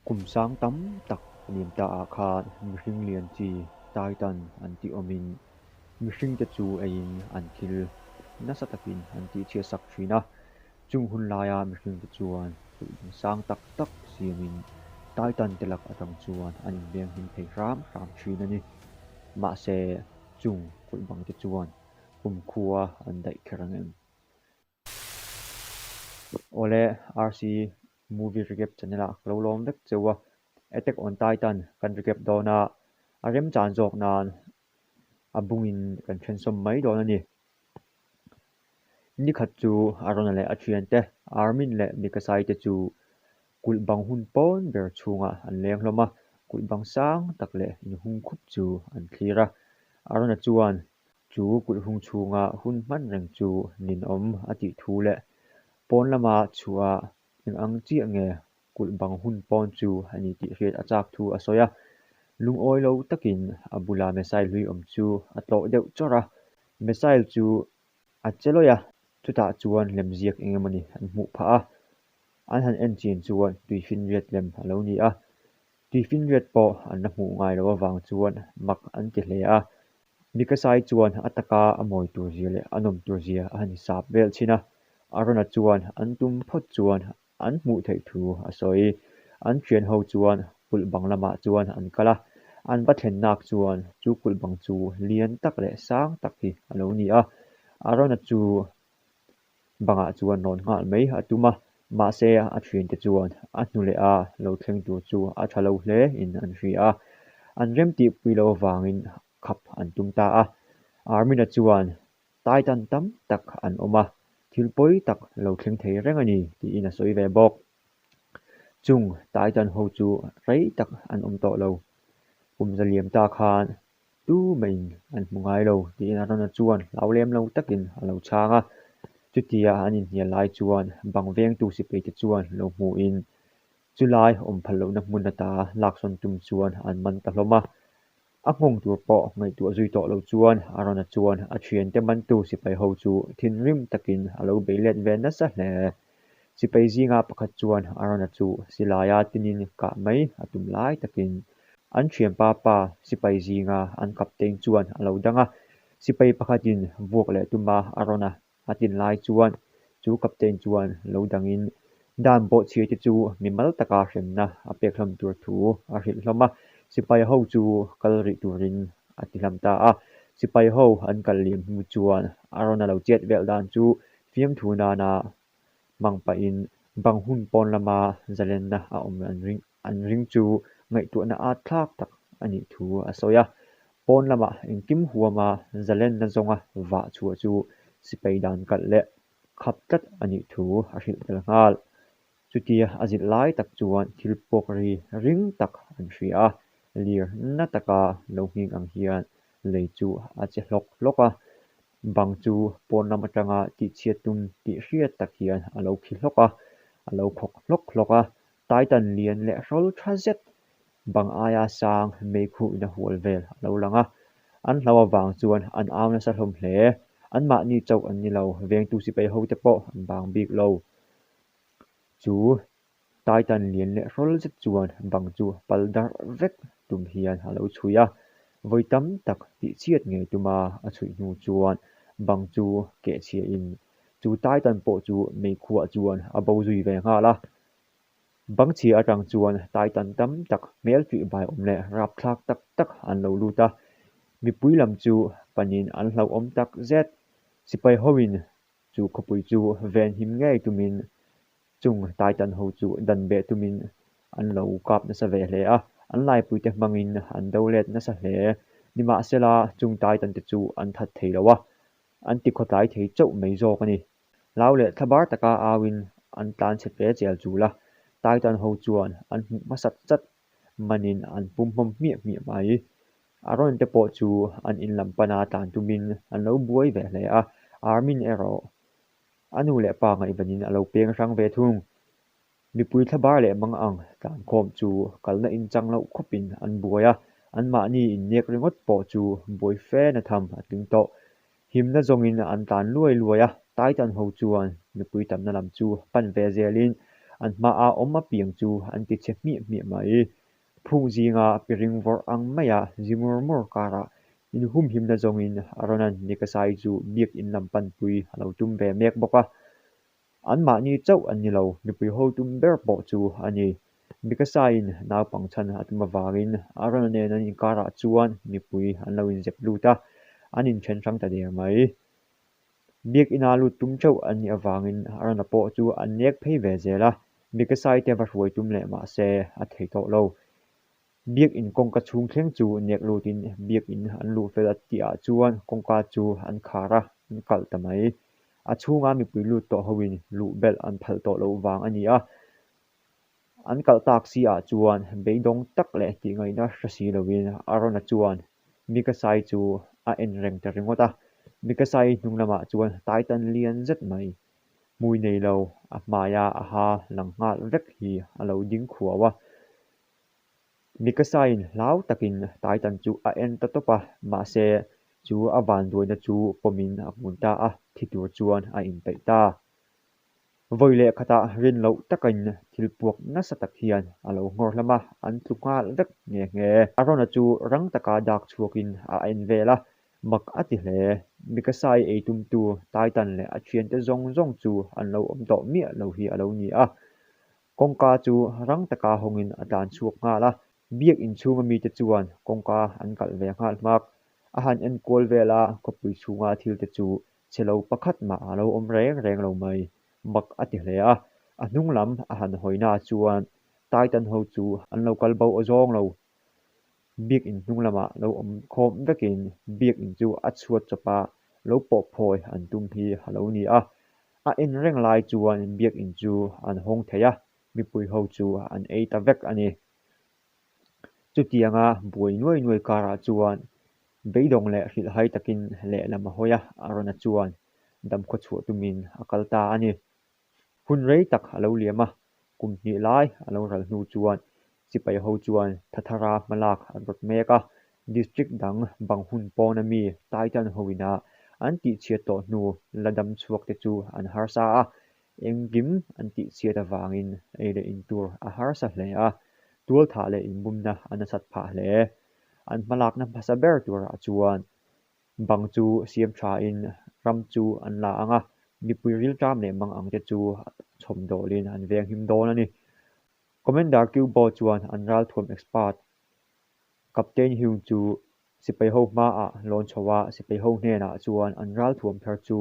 Kum sang tam tak liam ta ah khan mihring lian chi Titan an tih awmin mihringte chu eiin an thil nasa takin an tihchhiat sak thin a. Chung hun laia mihringte chuan kulh bang sang tak tak siamin Titan te lak atang chuan an invenghim thei hram hram thin a ni. Mahse chung kulh bang te chuan kumkhua an daih kher ang em? Awle RC Movie Recap channel ah ka lo lawm vek cheu a, Attack on Titan kan recap dawn a, a remchan zawk nan a bungin kan thensawm mai dawn a ni. Nikhat chu Arona leh a thiante Armin leh Mikasai te chu kulh bang hun pawn ber chhungah an leng hlawm a, kulh bang sang tak leh inhung khup chu an thlir a. Arona chuan Chu kulh hung chhunga hun hman reng chu ninawm a tih thu leh pawn lama chhuah eng ang chiah nge kulh bang hun pawn chu a ni tih hriat a chak thu a sawi a. Lungawi lo takin a bula missile hlui awm chu a tlawh deuh chawrh a, missile chu a che lawih a, chutah chuan lemziak eng emawni an hmuh phah a, an han en chin chuan tuifinriat lem a lo ni a. Tuifinriat pawh an la hmuh ngai loh avang chuan mak an ti hle a. Mikasai chuan a taka a mawi tur zia leh a nawm tur zia a han hisap vel chhin a. Arona chuan an tum phawt chuan an hmuh theih thu a sawi. An thian ho chuan kulh bang lamah chuan an kal a, an va thlen nak chuan chu kulh bang chu lian tak leh sang tak hi a lo ni a. Arona chu Bangah chuan rawn nghal mai a tum a, mahse a thiante chuan a hnu leh a lo thleng tur chu a tha lo hle in an hria a, an remtihpui loh avangin khap an tum ta a. Armin-a chuan Titan tam tak an awm a, thil pawi tak lo thleng thei reng a ni tiin a sawi ve bawk. Chung Titan ho chu rei tak an awm tawh lo, kum zaliam ta khan Tu maiin an hmu ngai lo tiin Arona chuan hlau lem lo takin a lo chhang a. Chutia an inhnial lai chuan bang vengtu sipaite chuan lo hmuhin chulai awm phal lohna hmun ata laksawn tum chuan an man ta hlawm a. A nghawng tur pawh ngaihtuah zui tawh lo chuan Arona chuan a thiante mantu sipai ho chu thinrim takin a lo bei let ve nasa hle. Sipai zinga pakhat chuan Arona chu silaia tinin kah mai a tum lai takin An thianpa pa sipai zinga an captain chuan a lo dang a, sipai pakhatin vuak leh tuma a rawn a, a tin lai chuan chu captain chuan lo dangin dan bawhchhia te chu mimal taka hremna a pek hlawm tur thu a hrilh hlawm a, sipai ho chu kal rih turin a ti hlam ta a. Sipai ho an kal liam hnu chuan a rawn a lo chet vel dan chu fiamthu nana hmang pahin bang hun pawn lama zalenna a awm an ring. An ring chu ngaihtuahna at thlak tak a nih thu a sawi a, pawn lamah engkim huama zalenna zawnga vah chhuah chu sipai dan kalh leh khap tlat a nih thu a hrilh tel nghal. Chutia a zilh lai tak chuan thil puak ri ring tak an hria a, lir na taka lo nghing ang hian lei chu a che hlawk hlawk a, bang chu pawn lam atanga tihchhiat tum tih hriat tak hian a lo khi hlawk a, a lo khawk hlawk hlawk a, Titan lian leh hrawl tha zet bang aia sang meikhu in a hual vel a lo lang a, an hlau avang chuan an au nasa hlawm hle. Anmahni chauh an ni lo, vengtu sipai ho te pawh an bang bik lo. Chu Titan lian leh hrawl zet chuan bang chu pal darh vek tum hian a lo chhui a, vawi tam tak tihchhiat ngei tuma a chhuih hnu chuan bang chu kehchhiahin chu Titan pawh chu meikhuah chuan a bo zui ve nghal a. Bangchhia atang chuan Titan tam tak hmel tih bai awm leh rapthlak tak tak an lo lut a, mipui lam chu panin an hlauhawm tak zet. Sipai hoin chu khawpui chu venhim ngei tumin chung Titan ho chu dan beh tumin an lo kap nasa ve hle a, an laipuite hmangin an do let nasa hle. Nimahsela chung Titan te chu an that thei lo a, an tikhawtlai thei chauh mai zawk a ni. Hlau leh thlabar taka auin an tlan chhe hle chial chul a, Titan ho chuan an hmuh hmasat chat manin an pum hmawm hmiah hmiah mai. Aaron te pawh chu an in lam pana tlan tumin an lo buai ve hle a, Armin erawh a nu leh pa ngaihvanin a lo peng hrang ve thung. Mipui thlabar leh mang ang tlankhawm chu kalna inchang loh khawpin an buai a, anmahni innek ringawt pawh chu buai fe na tham a tling tawh. Himna zawngin an tlan luai luai a, Titan ho chuan mipui tamna lam chu pan ve zelin An hmaa awm apiang chu an ti chhe hmiah hmiah mai. Phung zinga piring vawrh ang maia zi mur mur karah inhumhimna zawngin Aaron-a'n Mikasai chu biakin lam panpui a lo tum ve mek bawk a. Anmahni chauh an ni lo, mipui ho tum ber pawh chu a ni. Mikasaiin naupang chhan a tum avangin Aaron-a nen an inkarah chuan mipui an lo inzep lut a, an inthen hrang ta der mai. Biakina lut tum theuh an nih avangin Aaron-a pawh chu an nek phei ve zel a, Mikasaite va hruai tum leh mah se a thei tawh lo. Biakin kawngka chhung thleng chu nek lutin biakin an luh fel a tihah chuan kawngka chu an khar a, an kalh ta mai. A chhunga mipui lut tawh hoin luh belh an phal tawh loh vang a ni a. An kalh tak si ah chuan beidawng tak leh tihngaihna hre si loin Arona chuan Mikasai chu a en reng ta ringawt a. Mikasai hnung lamah chuan Titan lian zet mai, hmui nei lo, a hmaia a ha lang nghal vek hi a lo ding khuau a. Mikasaiin hlau takin Titan chu a en ta tawp a, mahse chu a vanduaina chu pawmin a kun ta a, thi tur chuan a inpeih ta. Vawi leh khatah rin loh takin thil puak nasa tak hian a lo nghawr hlam a, an tlu nghal vek nghe nghe. Arona chu rang taka dak chhuakin a en vel a, mak a ti hle. Mikasai ei tumtu Titan leh a thiante zawng zawng chu an lo awm tawh miah lo hi a lo ni a. Kawngka chu rang taka hawngin a tlan chhuak nghal a, biak inchhunga mite chuan kawngka an kalh ve nghal hmak. A han en kual vel a, khawpui chhunga thilte chu chhe lo pakhat mah a lo awm reng reng lo mai, mak a ti hle a. A hnung lam a han hawina chuan Titan ho chu an lo kal bo awzawng lo. Biak in hnung lamah lo awm khawm vekin biak in chu a chhuat chawpa lo pawh phawi an tum hi a lo ni a. A en reng lai chuan biak in chu an hawng thei a, mipui ho chu an ei ta vek a ni. Chutianga buai nuai nuai karah chuan beidawng leh hrilhhai takin lehlam a hawi a, Arona chuan damkhaw chhuah tumin a kal ta a ni. Hun rei tak a lo liam a, kum hnih lai a lo ral hnu chuan sipai ho chuan Thathara hmalak an rawt mek a, district dang bang hun pawna mi Titan ho ina an tihchhiat tawh hnu la dam chhuak te chu an harsa a, engkim an tihchhiat avangin ei leh in tur a harsa hle a, tualthah leh inbumna a nasat phah hle. An hmalakna hmasa ber turah chuan Bang chu siam thain ram chu an la ang a, mipui rilṭam leh mang ang te chu chhawm dawlin an veng him dawn a ni. Commander Cubo chuan an ralthuam expert Captain Hyung chu sipai ho hmaah lawn chho a, sipai ho hnenah chuan an ralthuam thar chu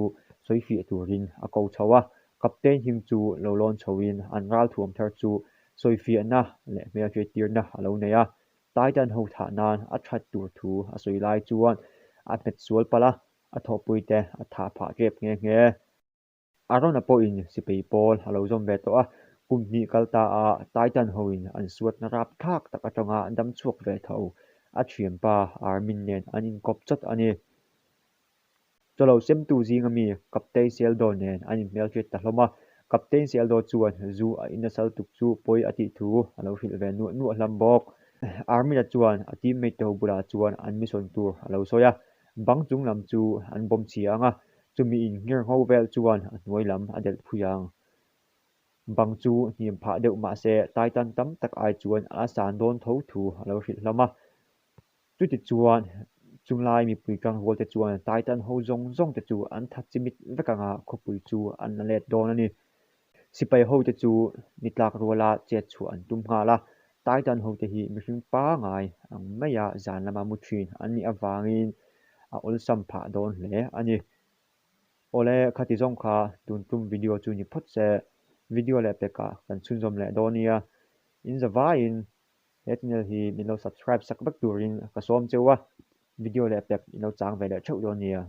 sawi fiah turin a ko chho a. Captain Hyung chu lo lawn chhoin an ralthuam thar chu sawi fiahna leh hmelhriattirna a lo nei a, Titan ho thah nan a that tur thu a sawi lai chuan a hmet sual palh a, a thawhpuite a thah phah tep nghe nghe. Arona pawhin sipai pawl a lo zawm ve tawh a, kum hnih kal ta a Titan hoin an suatna rapthlak tak atanga dam chhuak ve tho a thianpa Armin nen an inkawp chawt a ni. Chawlo semtu zinga mi Captain Seldo nen an inhmelhriat ta hlawm a, Captain Seldo chuan zu a in nasal tuk chu pawi a tih thu a lo hrilh ve nuah nuah hlam bawk. Armina chuan a teammate te ho bulah chuan an mission tur a lo sawi a, bang chung lam chu an bawm chhia ang a, chumi in nghirngho vel chuan a hnuai lam a delh phui ang. Bang chu hniam phah deuh mah se Titan tam tak ai chuan a san dawn tho thu a lo hrilh hlawm a. Chutichuan, chunglai mipui tlangrualte chuan Titan ho zawng zawng te chu an that chimit vek anga khawpui chu an la let dawn a ni. Sipai hote chu ni tlak ruala chet chhuah an tum nghal a, Titan hote hi mihring pangai ang maia zan lama mu thin an nih avangin a awlsam phah dawn hle a ni. Awle, khati zawng kha tun tum video chu ni phawt se, video leh pekah kan chhunzawm leh dawn nia. In zavaiin He channel hi min lo subscribe sak vek turin ka sawm cheu a, video leh pek in lo chang ve leh theuh dawn nia.